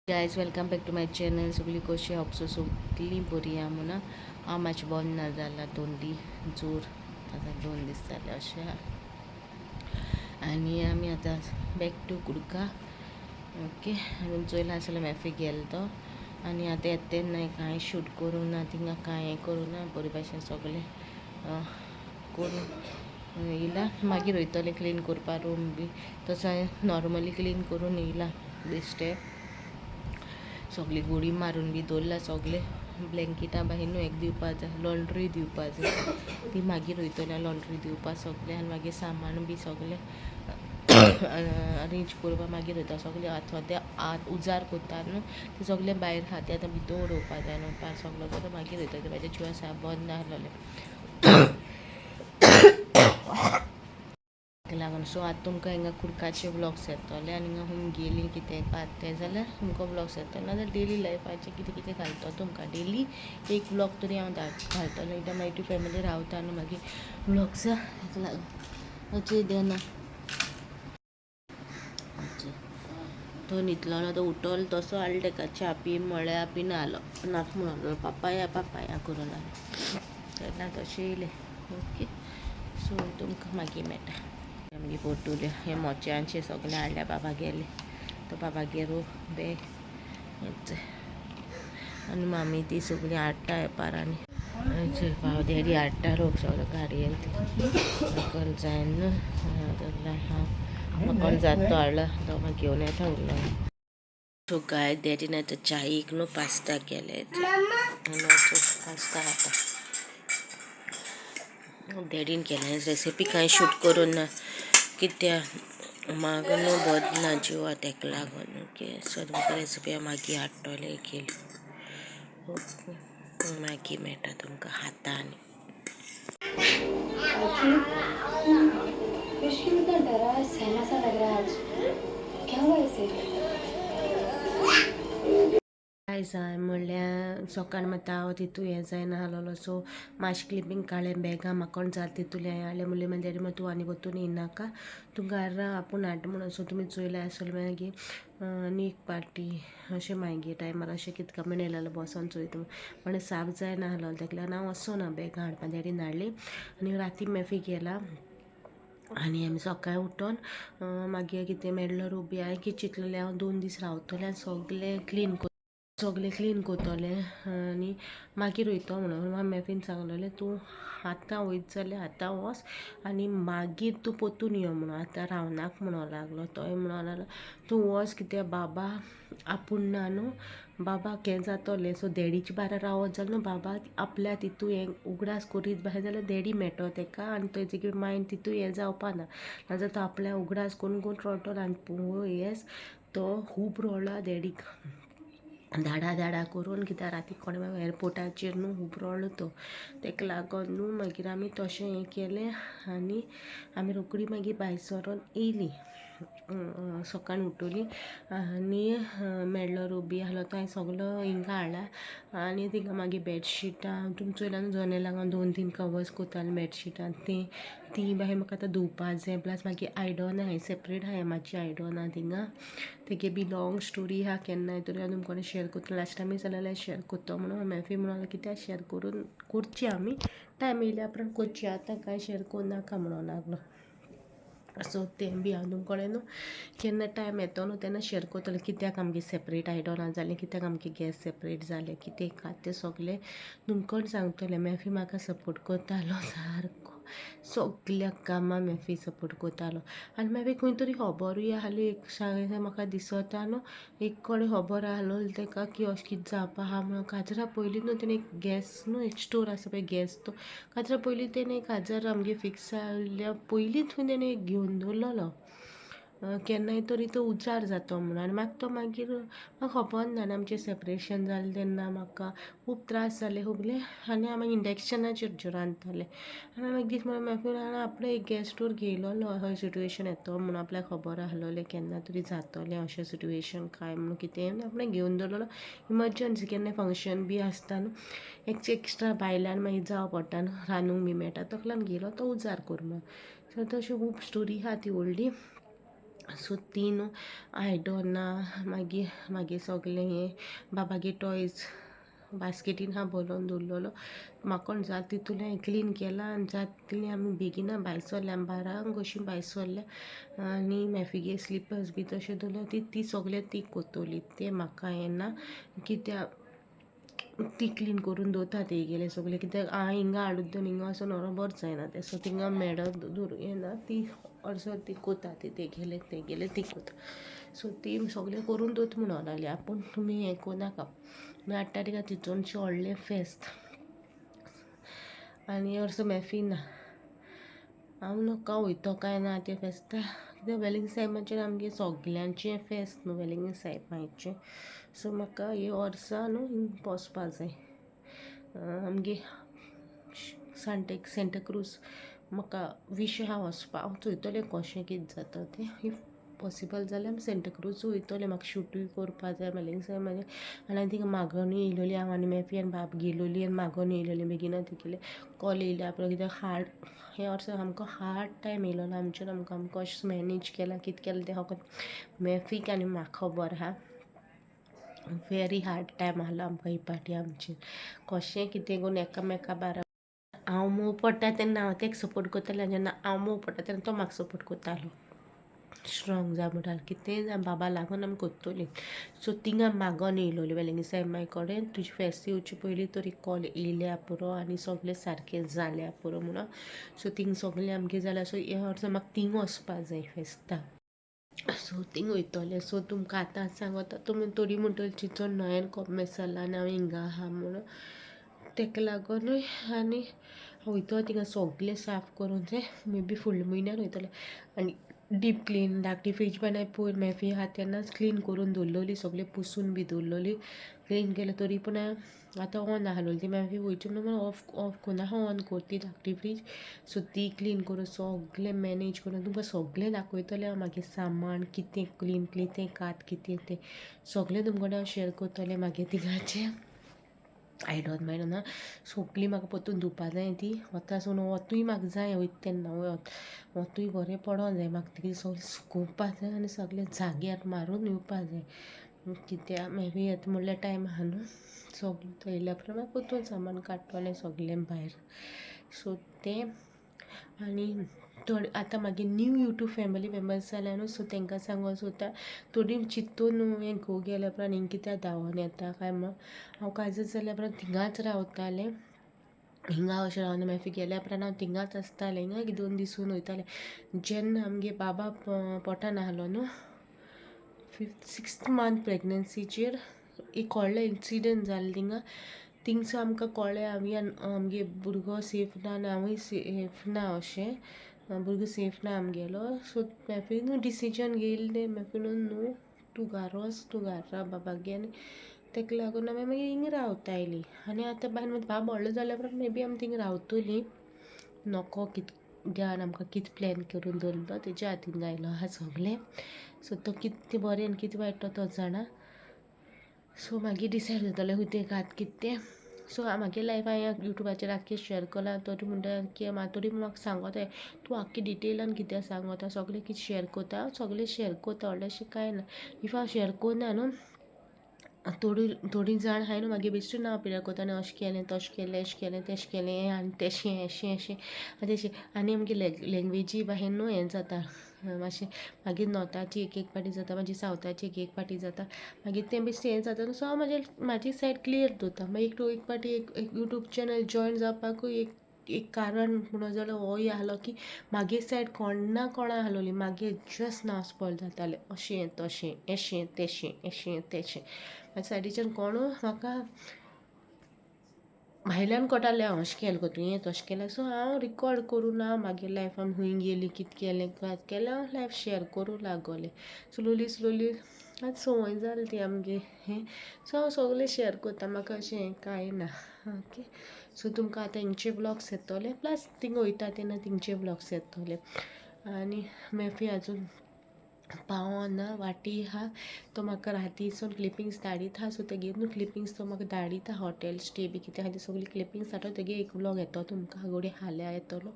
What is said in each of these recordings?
Guys, welcome back to my channel. सगळी कशी hope सगळी बरी आहा म्हणून. हांव मातशें बरें ना जाला, तोंडी जोर आतां 2 दीस जाले अशें. आनी आमी आतां बॅक टू कुडका. ओके, आनी चोयलां आसलें मॅफी गेलो तो. आनी आतां येता तेन्ना कांय शूट करूंक ना थिंगा, कांय हें करूं ना. बरे भाशेन सगळें करून येयला. मागीर वयतलें क्लीन करपा रूम बी. तसो हांवें नॉर्मली क्लीन करून येयला. बेश्टे सगळी गोडी मारून बी दवरला. सगळे ब्लँकेटां बाहेर न्हू एक दिवपा जाय, लॉन्ड्री दिवपा जाय. ती मागीर वयतलें लॉन्ड्री दिवपा सगळें. आनी मागीर सामान बी सगळें अरेंज करपा मागीर वयता. सगळें आतां सद्या आत उजार करता न्हू, ते सगळें भायर आहा, तें आतां भितर उडोवपा जाय न्हू. पार सगळो करून मागीर वयता. म्हाजें जिवा साप बंद नासलेलें लागून. सो आतां तुमकां हिंगा कुडकाचे व्लॉग्स येतले. आनी हिंगा खूंय गेलीं कितें कात तें जाल्यार तुमकां व्लॉग्स येतले. नाजाल्यार डेली लायफाचें कितें कितें घालता तुमकां. डेली एक व्लॉग तरी हांव घालतलें, कित्याक मागीर ती फॅमिली रावता न्हू मागीर व्लॉग्सा हेका लागून. अचे देना तो न्हिदलो ना, तो उठलो तसो हाडलो तेका. च्या पी म्हळ्यार पिना आलो. नाक म्हणून पापाया पापाया करून आलो तेन्ना तशें येयलें. ओके, सो तुमकां मागीर मेळटा. आमगे पोटुले हे मोच्यांचे सगळे हाडल्या बाबा गेले तो बाबागेर बॅग. आनी मामी ती सगळीं हाडटा वेपारांनी. डॅडी हाडटा रोग सगळो गाडयेन. म्हाका जायना हांव म्हाका जाता तो हाडला तो मागीर घेवन येता उरलो. सो गायज, डॅडीन आतां चायेक न्हू पास्ता केले. पास्ता खाता. डॅडीन केलें. रेसिपी कांय शूट करूं ना, कित्याक म्हाका न्हू बरें ना जिवा, तेका लागून. ओके, सो तुमकां रेसिपी हांव मागीर हाडटलें केली. ओके, मागीर मेळटा तुमकां खाता. आनी ऋषि इतना डरा है, सहमा सा लग रहा है आज. क्या हुआ इसे? आयज हांवें म्हणल्यार सकाळ मात हांव तितू हें जायना आसलेलो. सो मातशें क्लिपींग काडलें. बॅगां म्हाका जाता तितूलें हांवें हाडलें. म्हणलें मागीर डॅडी म्हणलें, तूं आनी वतून येयनाका, तूं घरा राव, आपूण हाडटा म्हणून. सो तुमी चोयलां आसतलें मागीर आनी एक पार्टी अशें मागीर टायमार अशें कितें कमेंट येयलेलो, बसोन चोयता म्हण साप जायना आसलेलो. तेका लागून हांव वचोना बॅगां हाडपा. डॅडीन हाडली आनी राती मॅफी गेला. आनी आमी सकाळीं उठोन मागीर कितें मेडलो रोबी. हांवें कितें चिंतलेलें, हांव 2 दीस रावतलें आनी सगळें क्लीन करतलें आनी मागीर वयतो म्हणून. मॅफीन सांगलेलें, तूं आतां वयता जाल्यार आतां वच आनी मागीर तूं परतून यो म्हणून, आतां रावनाक म्हणूंक लागलो. तोय म्हणूंक लागलो, तूं वच, कित्याक बाबा आपूण ना न्हू, बाबाक हें जातलें. सो डॅडीच्या बारा रावत जाल्यार न्हू, बाबा आपल्या तितू हें उगडास करीत भायर जाल्यार डॅडी मेळटलो तेका आनी तेजे मायंड तितू हें जावपा ना. नाजाल्यार तो आपल्या उगडास करून करून रडटलो. आनी येस, तो खूब रडला डॅडीक धाडा धाडा करून, कित्याक राती कोणें एअरपोर्टाचेर न्हू खूब रडलो तो. तेका लागून न्हू मागीर आमी तशें हें केलें आनी आमी रोखडी मागीर भायर सरोन येयलीं. सकाळीं उठली आनी मेडलो रोबी आसलो तो हांवें सगलो हिंगा हाडला. आनी थिंगा मागीर बेडशिटां तुमी चोयलां न्हू, जनेलाक हांव दोन तीन कवर्स कोतालें बेडशिटां. तीं तीं बाय म्हाका आतां धुवपा जाय. प्लस मागीर आयडोनां हांवें सेपरेट आहाय म्हाजी आयडोनां थिंगा. तेगे बी लॉंग स्टोरी आहा. केन्नाय तरी हांव तुमकां शेयर करतलें. लास्ट टायमूय जालें शेयर करता म्हणून. मॅफी म्हणून कित्याक शेयर करून करची, आमी टायम येयल्या उपरांत करची, आतां कांय शेयर करूं नाका म्हणूंक लागलो. सो तें बी हांव तुमचे कडेन न्हू केन्ना टायम येतो न्हू तेन्ना शेयर करतलें, कित्याक आमगे सेपरेट आयडोनां जालीं, कित्याक आमगे गॅस सेपरेट जालें, कितें कांय तें सगलें तुमकां सांगतलें. मॅफी म्हाका सपोर्ट करतालो सारको. सगल्या कामां मॅफी सपोर्ट करतालो. आनी मागीर खंय तरी खबरूय आहली एक म्हाका दिसता न्हू, एक कडेन खबर आहलोली तेका की अशें कितें जावपा आहा म्हणून. काजरा पयलीं न्हू तेणें एक गॅस न्हू, एक स्टोर आसा पळय गॅस, तो काजरा पयलीं तेणें काजर आमगे फिक्स जाल्ल्या पयलींच थंय तेणें एक घेवन दवरलेलो, केन्नाय तरी तो उजार जातो म्हणून. आनी म्हाका तो मागीर म्हाका खबर ना. आनी आमचें सेपरेशन जालें तेन्ना म्हाका खूब त्रास जाले सगले. आनी हांव मागीर इंडक्शनाचेर रांदतालें. आनी हांव एक दीस म्हणलें, आपणें एक गॅस स्टोर घेयलोलो, अशें सिट्युएशन येतो म्हणून आपल्याक खबर आहलोलें केन्ना तरी जातलें अशें सिट्युएशन काय म्हणून कितें, आपणें घेवन दवरलेलो इमर्जन्सी. केन्नाय फंक्शन बी आसता न्हू, एक एक्स्ट्रा भायल्यान मागीर जावं पडटा न्हू, रांदूंक बी मेळटा, तकल्यान घेयलो तो उजार कर म्हणून. सो तश्यो खूब स्टोरी आहा ती व्हडली. सो ती न्हू आयडोना मागीर मागीर सगलें हें बाबागे टॉयज बास्केटीन हा भरोन दवरलेलो. म्हाका जाता तितूलें हांवें क्लीन केलां आनी जाता तितलें आमी बेगिना भायर सरले. आमी 12 कशीं भायर सरले आनी मॅफिगे स्लिपर्स बी तशें दवरले. ती ती सगळें ती कोत्तोली, तें म्हाका येना कित्याक ती क्लीन करून दवरता तेगेलें सगळें. कित्याक हांव हिंगा हाडून दिवन हिंगा वचोन बरोबर जायना तें. सो थिंगा मेळत दवरूं येना, ती ऑल्सो ती कोता, ती तेगेलें तेगेलें ती कोता. सो ती सगळें करून दवरता म्हणून लागली आपूण, तुमी हें कोनाका. 8 तारखाक चिंचोणचें व्हडलें फेस्त आनी वर्सा मॅफी ना. हांव नोका वयतो काय ना तें फेस्ता, कित्याक वेलिंग सायबाचेर आमगे सगल्यांचें फेस्त न्हू वेलिंग सायबाचें. सो म्हाका हे वर्सा न्हू हिंग वचपा जाय आमगे सांटेक सेंटाक्रूज. म्हाका वीश आहा वचपा. हांव चोयतलें कशें कितें जाता तें. If possible जाल्यार आमी सेंटाक्रूज वयतलें. म्हाका शूटूय करपा जाय वेलिंग सायबाचें. आनी हांवें थिंगा मागोनूय येयलोली हांव आनी मॅफी आनी बाब गेलोली आनी मागोन येयलोली बेगिना तिगेलें कॉल येयल्या पुरो. कित्याक हार्ड हे वर्सा सामको हार्ड टायम येयलोलो आमचेर. आमकां आमी कशें मॅनेज केलां कितें केलां तें फकत मॅफीक आनी म्हाका खबर आहा. वेरी हार्ड टायम आहलो आमकां ही पाटी आमचेर. कशें कितें करून एकामेका बारा हांव मोव पडटा तेन्ना हांव तेका सपोर्ट करतालें आनी जेन्ना हांव मोव पडटा तेन्ना तो म्हाका सपोर्ट करतालो. स्ट्रॉंग जा म्हणटालो, कितेंय जावं बाबा लागून आमी कोत्तोलीं. सो थिंगा मागोन येयलोली वेलिंग सायबा कडेन, तुजी फेस्त येवचे पयलीं तरी कॉल येयल्या पुरो आनी सगळें सारकें जाल्या पुरो म्हणून. सो थिंग सगळें आमगें जालां. सो हे वर्सा म्हाका थिंग वचपा जाय फेस्ताक. सो थिंग वयतलें. सो तुमकां आतां सांगता, तुमी थोडीं म्हणटलीं चिंचोण नव्यान कोमेस जालां आनी हांव हिंगा आहा म्हणून, तेका लागोनूय. आनी वयतो थिंगा सगळें साफ करूंक जाय. मे बी फुडल्या म्हयन्यान वयतलें आनी डीप क्लीन धाकटी फ्रीज बानाय पयर मॅफी आहा तेन्नाच क्लीन करून दवरलोली, सगळें पुसून बी दवरलोली, क्लीन केलें. तरी पूण आतां ऑन आहलोली ती मॅफी वयची म्हणून ऑफ ऑफ कोन्ना ऑन कोर ती धाकटी फ्रीज. सो ती क्लीन करून सगळें मॅनेज करून तुमकां सगळें दाखयतलें हांव. मागीर सामान कितें क्लीन कितें कात कितें तें सगळें तुमकां हांव शेअर करतलें. मागीर थिंगाचें आयडन मायडन ना सगळीं म्हाका परतून धुवपा जाय. ती वता सोन वतूय म्हाका जाय वयता तेन्ना वतूय बरें पडों जाय म्हाका. ती सगळें सुकोवपा जाय आनी सगळें जाग्यार मारून येवपा जाय, कित्याक मागीर येता म्हणल्यार टायम आहा न्हू. सगळें थंयल्या प्रमाण परतून सामान काडटलें सगळें भायर. सो तें आनी थोडे आतां मागीर न्यू यूट्यूब फॅमिली मेंबर्स जाल्या न्हू, सो तांकां सांगूंक सोदता, थोडीं चिंतून न्हू हें घोव गेल्या उपरांत हिंग कित्याक धांवोन येता काय म्हण. हांव काजत जाल्या उपरांत थिंगाच रावतालें, हिंगा अशें रावना. मागीर गेल्या उपरांत हांव थिंगाच आसतालें, हिंगा एक 2 दीस वयतालें. जेन्ना आमगे बाबा पोटान आहलो न्हू 5th 6th month प्रेग्नन्सीचेर एक व्हडलो इन्सिडंट जालो थिंगा. थिंगसो आमकां कळ्ळें आमी आमगे भुरगो सेफ ना आनी हांवूय सेफ ना, अशें भुरगो सेफ ना आमगेलो. सो मॅफीन डिसिजन घेयलें, मॅफीन न्हू तूं घार वच, तूं घार राव बाबागे. आनी तेका लागून आमी मागीर हिंगा रावता आयलीं. आनी आतां बायन बाब व्हडलो जाल्या उपरांत मे बी आमी थिंगा रावतलीं. नको कित देवान आमकां कितें प्लॅन करून दवरलो तेज्या हातीन घायलो आहा सगळें. सो तो कितें बरें आनी कितें वायट तो जाणा. सो मागीर डिसायड जातलें खंय तें घात कितें तें. सो म्हागे लायफ हांवें यूट्यूबाचेर आख्खें शेअर केलां. तरी म्हणटा की तरी म्हाका सांगोता तूं आख्खें डिटेलान कित्याक सांगोता, सगळें कितें शेअर कोता. सगळें शेअर कोता, व्हडलें अशें कांय ना. If हांव शेअर कोन्ना न्हू, थोडी थोडीं जाण आहाय न्हू मागीर बेश्टी नांव पिड्यार कोता आनी अशें केलें तशें केलें अशें केलें तेशें केलें आनी तेशें अशें अशें आनी तेशें. आनी आमगे लँग्वेजी भायर न्हू हें जाता मातशें. मागीर नॉर्थाची एक एक पाटी जाता, मागीर सावथाची एक एक पाटी जाता, मागीर तें बेश्टें हें जाता. सो हांव म्हाजी सायड क्लियर दवरता. मागीर एक पाटी एक यूट्यूब चॅनल जॉयन जावपाकूय एक एक कारण म्हणून जाल्यार होय आहलो की म्हागे सायड कोणा कोणा आहलोली, मागीर जस्ट नांव स्पॉयल जातालें, अशें तशें एशें तेशें एशें तेशें. म्हाज्या सायडीच्यान कोणू म्हाका भायल्यान कळटालें हांव अशें केलें गो तुवें तशें केलें. सो हांव रिकॉर्ड करूं ना मागीर लायफ आमी खूंय गेलीं कितें केलें कांय केलें हांव लायफ शेअर करूं लागोलें. स्लोली स्लोली आतां संवय जाली ती आमगे हें. सो हांव सगळें शेअर करता, म्हाका अशें कांय ना. ओके, सो तुमकां आतां हिंगचे ब्लॉग्स येतले, प्लस थिंग वयता तेन्ना थिंगचे ब्लॉग्स येतले. आनी मॅफी आजून पावना वाटी आहा. तो म्हाका रातीसून क्लिपिंग्स धाडीत आहा. सो तेगे न्हू क्लिपिंग्स तो म्हाका धाडीत आहा, हॉटेल स्टे बी कितें आहा ती सगळी क्लिपिंग्स धाडटा. तेगे एक व्लॉग येतो तुमकां घोडये हाल्या येतलो.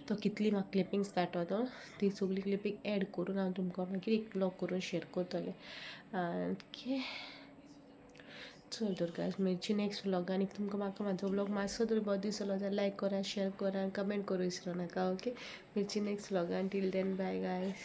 तो कितली म्हाका क्लिपिंग्स धाडटा तो, ती सगळी क्लिपींग एड करून हांव तुमकां मागीर एक व्लॉग करून शेयर करतलें. ओके, चल तर गायज, मेळची नेक्स्ट व्लॉगान. If तुमकां म्हाका म्हाजो व्लॉग मातसो तरी बरो दिसलो जाल्यार लायक करा, शेयर करा, कमेंट करूं विसरो नाका. ओके, मेळची next व्लॉगान. Till then, bye guys.